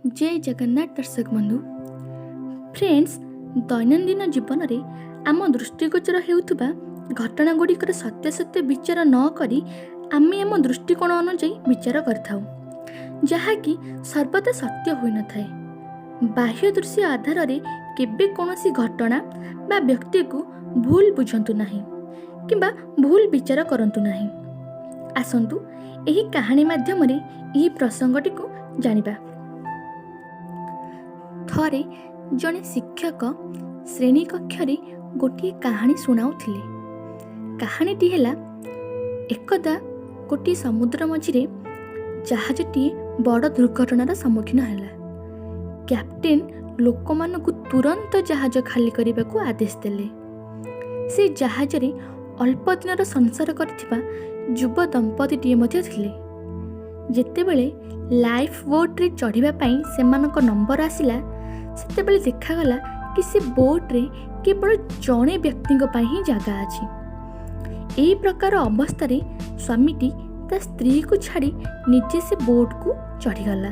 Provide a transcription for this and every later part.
ଜୟ ଜଗନ୍ନାଥ ଦର୍ଶକ ବନ୍ଧୁ। ଫ୍ରେଣ୍ଡସ୍, ଦୈନନ୍ଦିନ ଜୀବନରେ ଆମ ଦୃଷ୍ଟିଗୋଚର ହେଉଥିବା ଘଟଣା ଗୁଡ଼ିକର ସତ୍ୟାସତ୍ୟ ବିଚାର ନ କରି ଆମେ ଆମ ଦୃଷ୍ଟିକୋଣ ଅନୁଯାୟୀ ବିଚାର କରିଥାଉ, ଯାହାକି ସର୍ବଦା ସତ୍ୟ ହୋଇନଥାଏ। ବାହ୍ୟ ଦୃଶ୍ୟ ଆଧାରରେ କେବେ କୌଣସି ଘଟଣା ବା ବ୍ୟକ୍ତିକୁ ଭୁଲ ବୁଝନ୍ତୁ ନାହିଁ କିମ୍ବା ଭୁଲ ବିଚାର କରନ୍ତୁ ନାହିଁ। ଆସନ୍ତୁ, ଏହି କାହାଣୀ ମାଧ୍ୟମରେ ଏହି ପ୍ରସଙ୍ଗଟିକୁ ଜାଣିବା। ଥରେ ଜଣେ ଶିକ୍ଷକ ଶ୍ରେଣୀ କକ୍ଷରେ ଗୋଟିଏ କାହାଣୀ ଶୁଣାଉଥିଲେ। କାହାଣୀଟି ହେଲା, ଏକଦା ଗୋଟିଏ ସମୁଦ୍ର ମଝିରେ ଜାହାଜଟିଏ ବଡ଼ ଦୁର୍ଘଟଣାର ସମ୍ମୁଖୀନ ହେଲା। କ୍ୟାପ୍ଟେନ୍ ଲୋକମାନଙ୍କୁ ତୁରନ୍ତ ଜାହାଜ ଖାଲି କରିବାକୁ ଆଦେଶ ଦେଲେ। ସେ ଜାହାଜରେ ଅଳ୍ପ ଦିନର ସଂସାର କରିଥିବା ଯୁବ ଦମ୍ପତିଟିଏ ମଧ୍ୟ ଥିଲେ। ଯେତେବେଳେ ଲାଇଫ୍ ବୋଟ୍ରେ ଚଢ଼ିବା ପାଇଁ ସେମାନଙ୍କ ନମ୍ବର ଆସିଲା, ସେତେବେଳେ ଦେଖାଗଲା କି ସେ ବୋଟ୍ରେ କେବଳ ଜଣେ ବ୍ୟକ୍ତିଙ୍କ ପାଇଁ ହିଁ ଜାଗା ଅଛି। ଏହି ପ୍ରକାର ଅବସ୍ଥାରେ ସ୍ୱାମୀଟି ତା ସ୍ତ୍ରୀକୁ ଛାଡ଼ି ନିଜେ ସେ ବୋଟ୍କୁ ଚଢ଼ିଗଲା।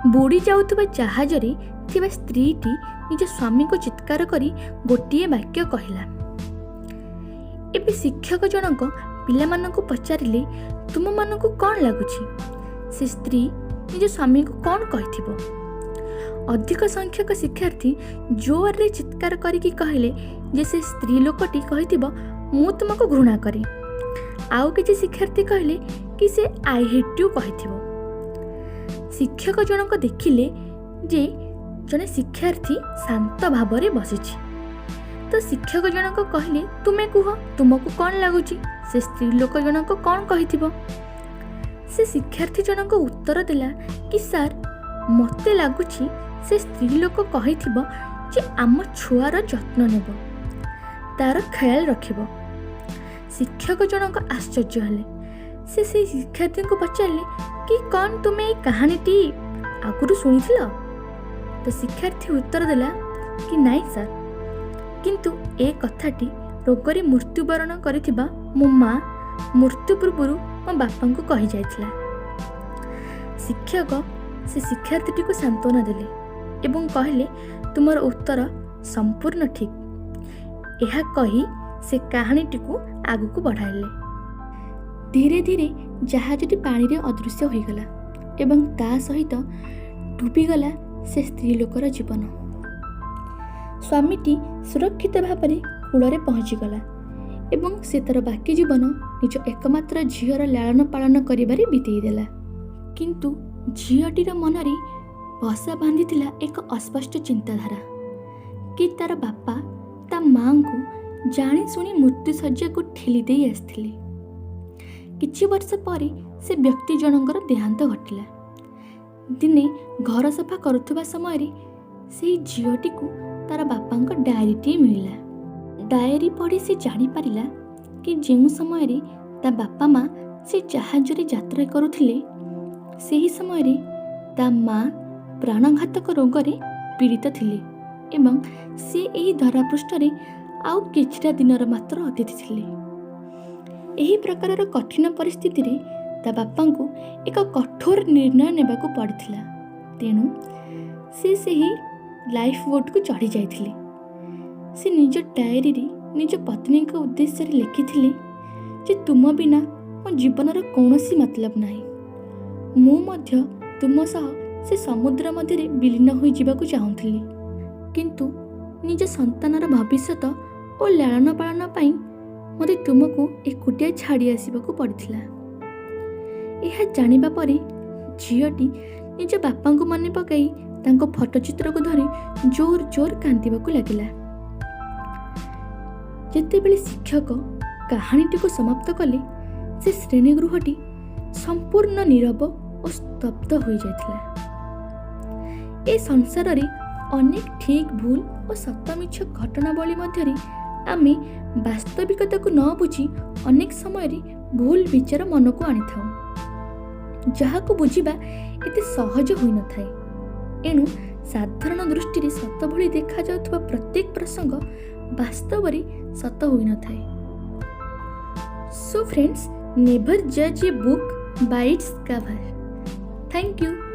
ବୁଡ଼ି ଯାଉଥିବା ଜାହାଜରେ ଥିବା ସ୍ତ୍ରୀଟି ନିଜ ସ୍ୱାମୀକୁ ଚିତ୍କାର କରି ଗୋଟିଏ ବାକ୍ୟ କହିଲା। ଏବେ ଶିକ୍ଷକ ଜଣକ ପିଲାମାନଙ୍କୁ ପଚାରିଲେ, "ତୁମମାନଙ୍କୁ କ'ଣ ଲାଗୁଛି, ସେ ସ୍ତ୍ରୀ ନିଜ ସ୍ୱାମୀଙ୍କୁ କ'ଣ କହିଥିବ?" ଅଧିକ ସଂଖ୍ୟକ ଶିକ୍ଷାର୍ଥୀ ଜୋରରେ ଚିତ୍କାର କରିକି କହିଲେ ଯେ ସେ ସ୍ତ୍ରୀ ଲୋକଟି କହିଥିବ, "ମୁଁ ତୁମକୁ ଘୃଣା କରେ।" ଆଉ କିଛି ଶିକ୍ଷାର୍ଥୀ କହିଲେ କି ସେ "I hate you" କହିଥିବ। ଶିକ୍ଷକ ଜଣକ ଦେଖିଲେ ଯେ ଜଣେ ଶିକ୍ଷାର୍ଥୀ ଶାନ୍ତ ଭାବରେ ବସିଛି। ତ ଶିକ୍ଷକ ଜଣକ କହିଲେ, "ତୁମେ କୁହ, ତୁମକୁ କ'ଣ ଲାଗୁଛି, ସେ ସ୍ତ୍ରୀ ଲୋକ ଜଣକ କ'ଣ କହିଥିବ?" ସେ ଶିକ୍ଷାର୍ଥୀ ଜଣକ ଉତ୍ତର ଦେଲା କି "ସାର୍, ମୋତେ ଲାଗୁଛି ସେ ସ୍ତ୍ରୀ ଲୋକ କହିଥିବ ଯେ ଆମ ଛୁଆର ଯତ୍ନ ନେବ, ତାର ଖେୟାଲ ରଖିବ।" ଶିକ୍ଷକ ଜଣକ ଆଶ୍ଚର୍ଯ୍ୟ ହେଲେ। ସେ ସେଇ ଶିକ୍ଷାର୍ଥୀଙ୍କୁ ପଚାରିଲେ କି କ'ଣ ତୁମେ ଏଇ କାହାଣୀଟି ଆଗରୁ ଶୁଣିଥିଲ? ତ ଶିକ୍ଷାର୍ଥୀ ଉତ୍ତର ଦେଲା କି ନାଇଁ ସାର୍, କିନ୍ତୁ ଏ କଥାଟି ରୋଗରେ ମୃତ୍ୟୁବରଣ କରିଥିବା ମୋ ମା ମୃତ୍ୟୁ ପୂର୍ବରୁ ମୋ ବାପାଙ୍କୁ କହିଯାଇଥିଲା। ଶିକ୍ଷକ ସେ ଶିକ୍ଷାର୍ଥୀଟିକୁ ସାନ୍ତ୍ୱନା ଦେଲେ ଏବଂ କହିଲେ, "ତୁମର ଉତ୍ତର ସମ୍ପୂର୍ଣ୍ଣ ଠିକ୍।" ଏହା କହି ସେ କାହାଣୀଟିକୁ ଆଗକୁ ବଢ଼ାଇଲେ। ଧୀରେ ଧୀରେ ଜାହାଜଟି ପାଣିରେ ଅଦୃଶ୍ୟ ହୋଇଗଲା ଏବଂ ତା ସହିତ ଡୁବିଗଲା ସେ ସ୍ତ୍ରୀ ଲୋକର ଜୀବନ। ସ୍ୱାମୀଟି ସୁରକ୍ଷିତ ଭାବରେ କୂଳରେ ପହଞ୍ଚିଗଲା ଏବଂ ସେ ତା'ର ବାକି ଜୀବନ ନିଜ ଏକମାତ୍ର ଝିଅର ଲାଳନ ପାଳନ କରିବାରେ ବିତେଇ ଦେଲା। କିନ୍ତୁ ଝିଅଟିର ମନରେ ବସା ବାନ୍ଧିଥିଲା ଏକ ଅସ୍ପଷ୍ଟ ଚିନ୍ତାଧାରା କି ତା'ର ବାପା ତା ମାଆଙ୍କୁ ଜାଣିଶୁଣି ମୃତ୍ୟୁଶଯ୍ୟାକୁ ଠେଲି ଦେଇ ଆସିଥିଲେ। କିଛି ବର୍ଷ ପରେ ସେ ବ୍ୟକ୍ତି ଜଣଙ୍କର ଦେହାନ୍ତ ଘଟିଲା। ଦିନେ ଘର ସଫା କରୁଥିବା ସମୟରେ ସେହି ଝିଅଟିକୁ ତା'ର ବାପାଙ୍କ ଡାଏରୀଟିଏ ମିଳିଲା। ଡାଏରୀ ପଢ଼ି ସେ ଜାଣିପାରିଲା କି ଯେଉଁ ସମୟରେ ତା ବାପା ମା ସେ ଜାହାଜରେ ଯାତ୍ରା କରୁଥିଲେ, ସେହି ସମୟରେ ତା ମା ପ୍ରାଣଘାତକ ରୋଗରେ ପୀଡ଼ିତ ଥିଲେ ଏବଂ ସେ ଏହି ଧରାପୃଷ୍ଠରେ ଆଉ କିଛିଟା ଦିନର ମାତ୍ର ଅତିଥି ଥିଲେ। ଏହି ପ୍ରକାରର କଠିନ ପରିସ୍ଥିତିରେ ତା ବାପାଙ୍କୁ ଏକ କଠୋର ନିର୍ଣ୍ଣୟ ନେବାକୁ ପଡ଼ିଥିଲା। ତେଣୁ ସେ ସେହି ଲାଇଫ୍ ବୋଟ୍କୁ ଚଢ଼ି ଯାଇଥିଲେ। ସେ ନିଜ ଡାଏରୀରେ ନିଜ ପତ୍ନୀଙ୍କ ଉଦ୍ଦେଶ୍ୟରେ ଲେଖିଥିଲେ ଯେ ତୁମ ବିନା ମୋ ଜୀବନର କୌଣସି ମତଲବ ନାହିଁ। ମୁଁ ମଧ୍ୟ ତୁମ ସହ ସେ ସମୁଦ୍ର ମଧ୍ୟରେ ବିଲୀନ ହୋଇଯିବାକୁ ଚାହୁଁଥିଲି, କିନ୍ତୁ ନିଜ ସନ୍ତାନର ଭବିଷ୍ୟତ ଓ ଲାଳନ ପାଳନ ପାଇଁ ମୋତେ ତୁମକୁ ଏକୁଟିଆ ଛାଡ଼ି ଆସିବାକୁ ପଡ଼ିଥିଲା। ଏହା ଜାଣିବା ପରେ ଝିଅଟି ନିଜ ବାପାଙ୍କୁ ମନେ ପକାଇ ତାଙ୍କ ଫଟୋଚିତ୍ରକୁ ଧରି ଜୋର ଜୋର କାନ୍ଦିବାକୁ ଲାଗିଲା। ଯେତେବେଳେ ଶିକ୍ଷକ କାହାଣୀଟିକୁ ସମାପ୍ତ କଲେ, ସେ ଶ୍ରେଣୀଗୃହଟି ସମ୍ପୂର୍ଣ୍ଣ ନୀରବ ଓ ସ୍ତବ୍ଧ ହୋଇଯାଇଥିଲା। ଏ ସଂସାରରେ ଅନେକ ଠିକ୍ ଭୁଲ ଓ ସତ ମିଛ ଘଟଣାବଳୀ ମଧ୍ୟରେ ଆମେ ବାସ୍ତବିକତାକୁ ନ ବୁଝି ଅନେକ ସମୟରେ ଭୁଲ ବିଚାର ମନକୁ ଆଣିଥାଉ, ଯାହାକୁ ବୁଝିବା ଏତେ ସହଜ ହୋଇନଥାଏ। ଏଣୁ ସାଧାରଣ ଦୃଷ୍ଟିରେ ସତ ଭଳି ଦେଖାଯାଉଥିବା ପ୍ରତ୍ୟେକ ପ୍ରସଙ୍ଗ ବାସ୍ତବରେ ସତ ହୋଇନଥାଏ। So friends, never judge a book by its cover. Thank you.